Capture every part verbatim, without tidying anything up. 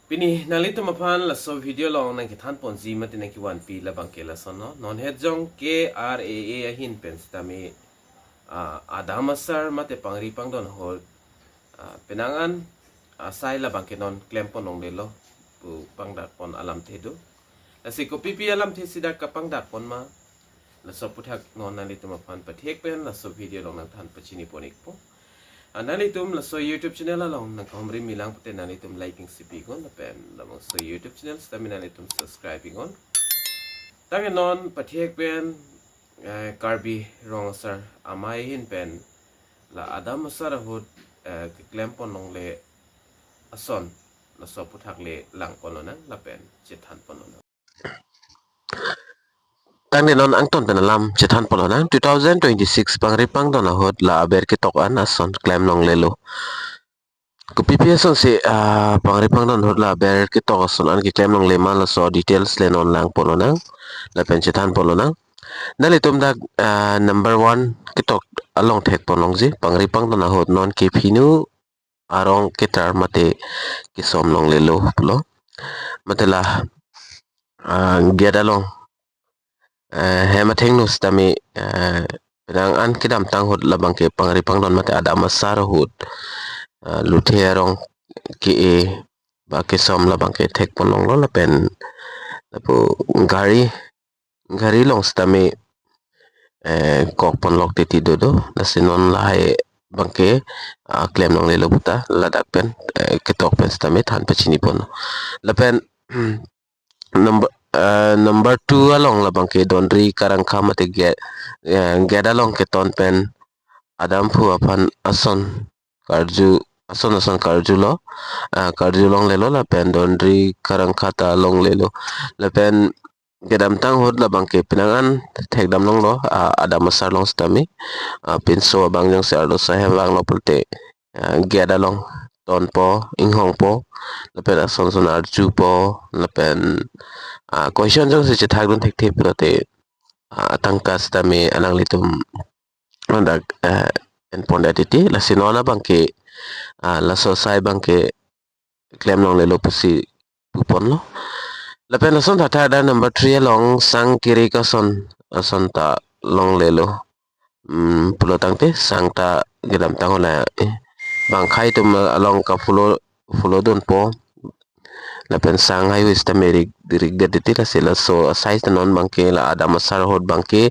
Pini nanglitum aphan laso video along nangkethan ponji mate nangkevanpi labangke lasonlo. Non het jong ke R A A ahin pen sitame, ah, Adam Asar mate pangri pangdon ahut, ah, penang an asai labangke non klem pon longlelo pu pangdak pon alamthe do. Lasi kopipi alamthe si dak kapangdak pon ma, laso aputhak non nanglitum aphan pathek pen laso video along nangthan pachini pon ikpo. Ah, nanglitum laso YouTube channel along nangkahumri milang pute nanglitum like ing si pi iknon lapen labangso YouTube channel sitame nanglitum subscribe iknon. Tangke non pathek pen, eh, Karbi Rong Asar Amei ahin pen la Adam Asar ahut, eh, keklem pon longle ason laso aputhak le lang pon lonang lapen chethan pon lonang. Tangte non angton pen alam chethan pon lonang. Two thousand twenty-six pangri pangdon ahut la aber ketok an ason klem longlelo. Kopipi ason si, ah, pangri pangdon ahut la aber ketok ason an keklem longle ma, laso details le non lang pon lonang lapen chethan pon lonang. Nanglitum dak, ah, number one ketok along thek pon longji, pangri pangdon ahut non ke phinu arong ketar mate kesom longlelo pulo. Mate la, ah, gate along, eh, hem athengno sitame, eh, penang an kedamtang ahut labangke pangri pangdon mate Adam Asar ahut, eh, luthe arong ke-e ba kesom labangke thek pon longlo lapen lapu gari, gari along sitame, eh, kok pon lok titi dodo. Lasi non lahai abangke, ah, klem longlelo puta ladak pen, eh, ketok pen sitame than pachini pon. Lapen number, eh, number two along labangke Dondri Karangkha mate gate, eh, gate along keton pen Adam aphu aphan ason karju, ason ason karjulo, ah, karju longlelo lapen Dondri Karangkha ta longlelo. Lapen kedamtang ahut labangke penang an thekdam longlo, ah, Adam Asar along sitame, ah, pinso abang jongsi arloso ahem vanglo pulote, ah, gate along tonpo, inghongpo, lapen ason ason arjupo, lapen, ah, question jongsi chethakdun thekthe pulote, ah, atangka sitame alanglitum dak, eh, en pondet titi. Lasi non abangke, ah, laso asai abangke klem longlelo pusi pu ponlo. Lapen lason thatha dak number three along sang kiri kason, ason ta longlelo. Hmm, pulo tangte sang ta kedamtang ahut la, eh, bang akhei atum along ka follow, follow dunpo. Lapen sang haihui sitame rik, rikdet titi. Lasi laso asai ta non abangke la Adam Asar ahut abangke,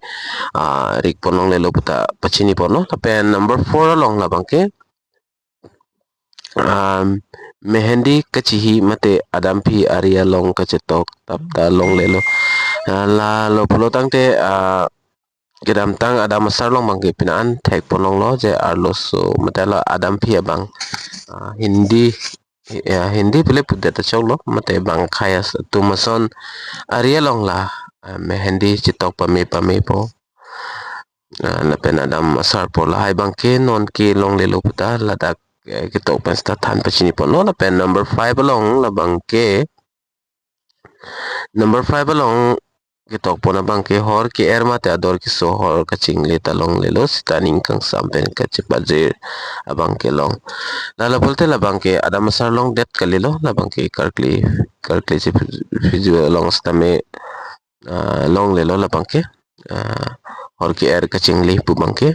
ah, rik pon longlelo puta pachini ponlo. Lapen number four along labangke, um, mehendi kachihi mate Adam aphi ari along kachetok tap ta longlelo. Ah, lalo pulo tangte, ah, kedamtang Adam Asar along abangke penang an thek pon longlo je arloso mate la Adam aphi abang, ah, Hindi, ya, Hindi pule pudet ta choklo, mate bang akhei atum ason ari along la, ah, mehendi chetok pame pamepo. Ah, lapen Adam Asar po, lahai abangke non ke longlelo puta ladak, eh, ketok pen sita than pachini ponlo. Lapen number five along labangke, number five along ketok pon abangke hor ke-er mate ador keso hor kachingle ta longlelo, sita ning kangsam pen kachepajir abangke long. Lalo pulote labangke Adam Asar longdet kalilo, labangke Karkli, Karkli si Phi-, Phiju along sitame, ah, longlelo labangke, ah, hor ke-er kachingle pu abangke.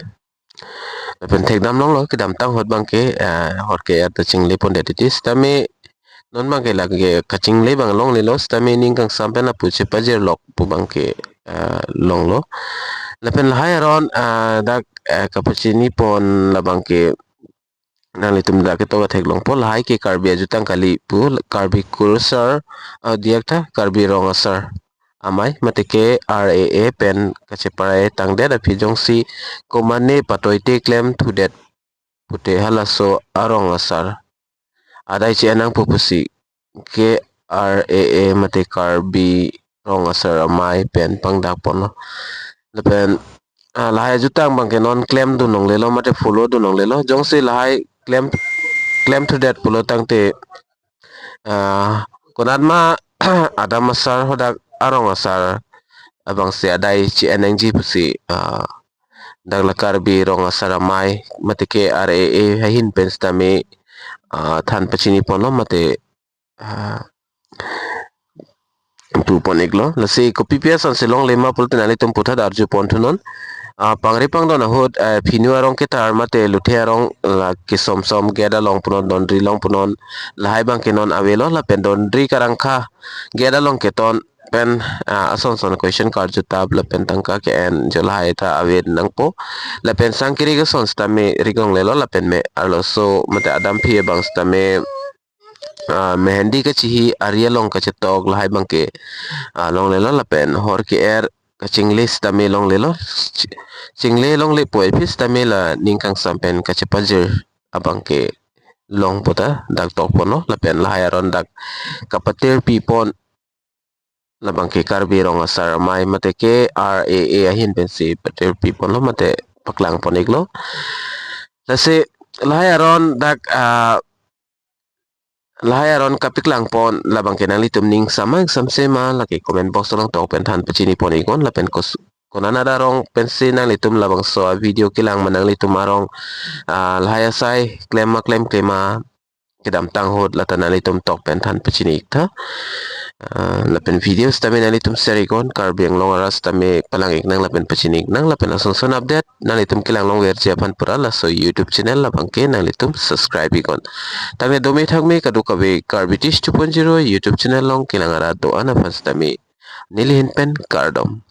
Lapen thekdam longlo kedamtang ahut abangke, ah, hor ke-er ta chingle pondet titi. Sitame non abangke lake kachingle abang longlelo, sitame ning kangsam pen lapu chepajir lok pu abangke, ah, longlo. Lapen lahai aron, ah, dak, ah, kapachini pon labangke nanglitum dak ketok athek longpo, lahai ke Karbi ajutang kali pu, Karbi Kurusar, ah, diak tha Karbi Rong Asar Amei mate ke R A A pen kacheparai tangdet aphi jongsi komane patoite klem thudet pute halaso arong asar adai che-en nangpo pusi ke R A A mate Karbi Rong Asar Amei pen pangdak ponlo. Lapen, ah, lahai ajutang abangke non klem dun longlelo mate follow dun longlelo. Jongsi lahai klem, klem thudet pulo tangte, ah, konat ma Adam Asar hadak arong asar abangsi adai che-en nangji pusi, ah, dak la Karbi Rong Asar Amei mate ke R A A ahin pen sitame, ah, than pachini ponlo mate ah, pu pon iklo. Lasi kopi pi asonsi longle ma pulote nanglitum puthot arju pon thunon. Ah, pangri pangdon ahut, eh, phinu arong ketar mate luthe arong la kesom som gate along punon, dondri along punon, lahai abangke non avelo lapen dondri karangkha gate along keton pen, ah, ason son question karju tap lapen tangka ke-en jo lahai ta ave nangpo. Lapen sangkiri ke son sitame rik longlelo lapen me arloso mate adamphi abang sitame, ah, mehendi kachihi ari along kachetok lahai abangke, ah, longlelo lapen hor ke-er kachingle sitame longlelo. Chi-, chingle longle puvoiphit sitame la ning kangsam pen kachepajir abangke longpo ta dak tok ponlo lapen lahai aron dak kapatir pi pon labangke Karbi Rong Asar Amei mate ke R A A ahin pensi patir pi ponlo mate paklang pon iklo. Lasi lahai aron dak, ah, lahai aron kapaklang pon labangke nanglitum ning samang samse ma lake comment box along tok pen than pachini pon iknon lapen kos-, konat arong pensi nanglitum labangso a video kelang ma nanglitum arong, ah, lahai asai klem ma klemkle ma kedamtang ahut lata nanglitum tok pen than pachini ik tha. Ah, lapen video sitame nanglitum share iknon, Karbi Anglong arat sitame palang iknang lapen pachini iknang lapen ason son update nanglitum kelang longverji aphan pura laso YouTube channel labangke nanglitum subscribe iknon. Tame dome thakme kadokave Karbi Tish two point zero YouTube channel along kelang arat do-an aphan sitame neli ahin pen kardom.